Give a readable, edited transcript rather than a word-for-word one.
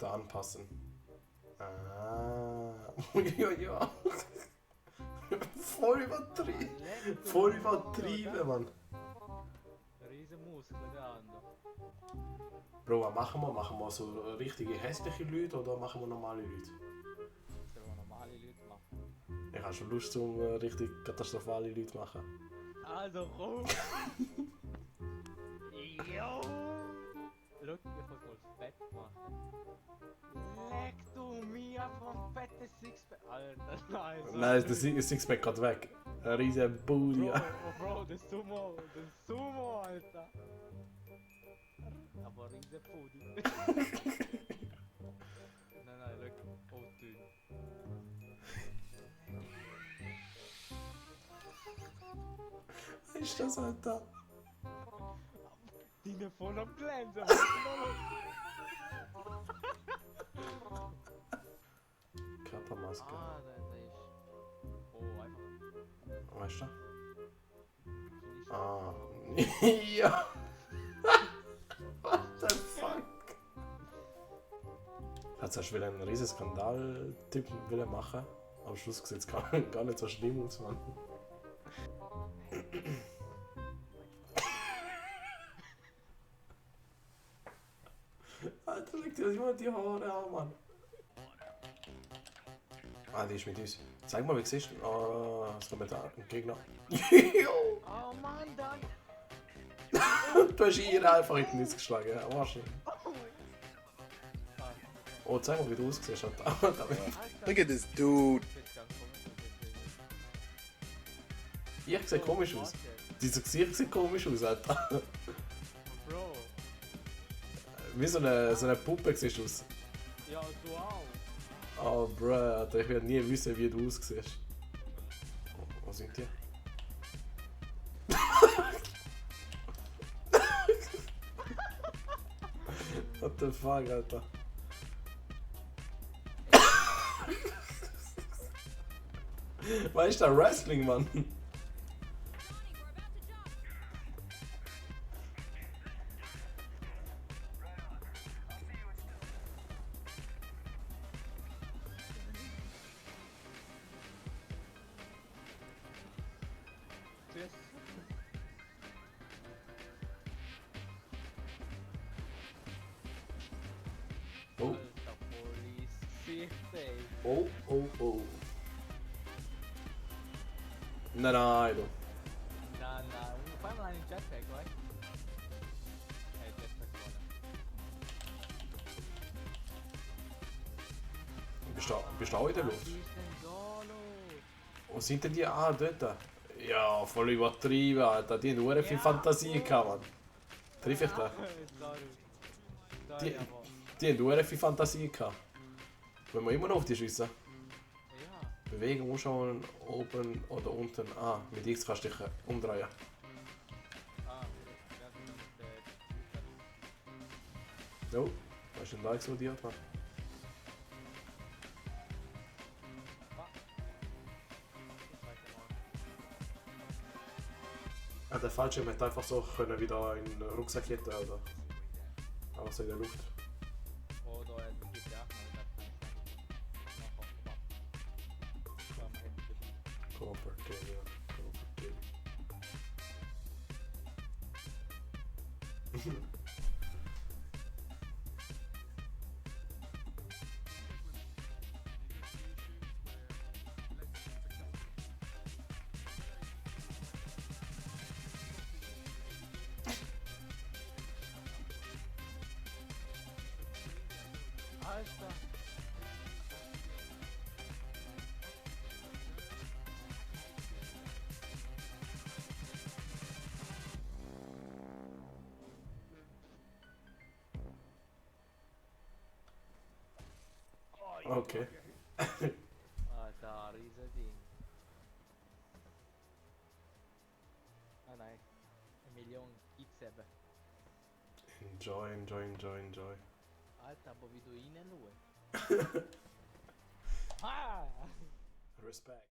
Charakter anpassen. Ah. Ja. Voll übertrieben. Voll übertrieben, Mann. Riesen Muskeln, der andere. Bro, was machen wir? Machen wir so richtige hässliche Leute oder machen wir normale Leute? Sollen wir normale Leute machen? Ich habe schon Lust, um richtig katastrophale Leute zu machen. Also komm! Jo! Schau, ich kann mal fett machen. Leck du mir vom fetten Sixpack! Alter, nein! So Nein, das Sixpack geht weg. Ein riesen Booty. Bro, das Sumo, Alter! Aber riesen Pudi. Nein, schau, oh dünn. Was ist das, Alter? Die sind voll am Glänzen! Körpermaske. Ah, da ist. Oh, einfach. Weißt du? Finde Ah. Ja. What the fuck? Hat zuerst einen riesen Skandal-Typ machen. Am Schluss sieht es gar nicht so schlimm aus, Mann. Alter, leg dir jemand die Haare an, Mann. Ah, die ist mit uns. Zeig mal, wie siehst du? Ah, was kommt da? Ein Gegner. Oh Mann, dann! Du hast ihn einfach in den Nüsse geschlagen, ja, wahrscheinlich. Oh, zeig mal, wie du aussiehst. Look at this dude. Ich sehe komisch aus. Dieser Gesicht sieht komisch aus, Alter. Bro! Wie so eine Puppe siehst du aus. Ja, du auch! Oh, bro, Alter, ich werde nie wissen, wie du aussiehst. Oh, wo sind die? What the fuck, Alter? Was ist da Wrestling, Mann? Tschüss! Oh, Alter, Police, ey! oh, oh, oh. Nein, du. Nein, vor allem einen Jetpack, right? Hey, Jetpack vorne. Bist du auch in der Luft? Was ist denn da los? Wo sind denn die? Ah, dort. Ja, voll übertrieben, Alter. Die haben nur viel Fantasie gehabt, Mann. Triff ich da? Sorry. Die- Sorry, aber... Die haben nur viel Fantasie gehabt. Wenn wir immer noch auf die schiessen. Ja. Bewegen, anschauen, oben oder unten. Ah, mit X kannst du dich umdrehen. Ah, das ist No, was ist denn da explodiert, Mann? Ah, der Fallschirm hätte einfach so können wieder in den Rucksack jetten, oder? Aber so in der Luft. Oh, da hat man GTA Cooperative, ja. Cooperative. Alter! Okay. Alter, riesen Ding. Ah nein, 1 Million gibt's eben. Enjoy, enjoy, enjoy, enjoy. Alter, aber wie du reinschaust. Ah! Respect.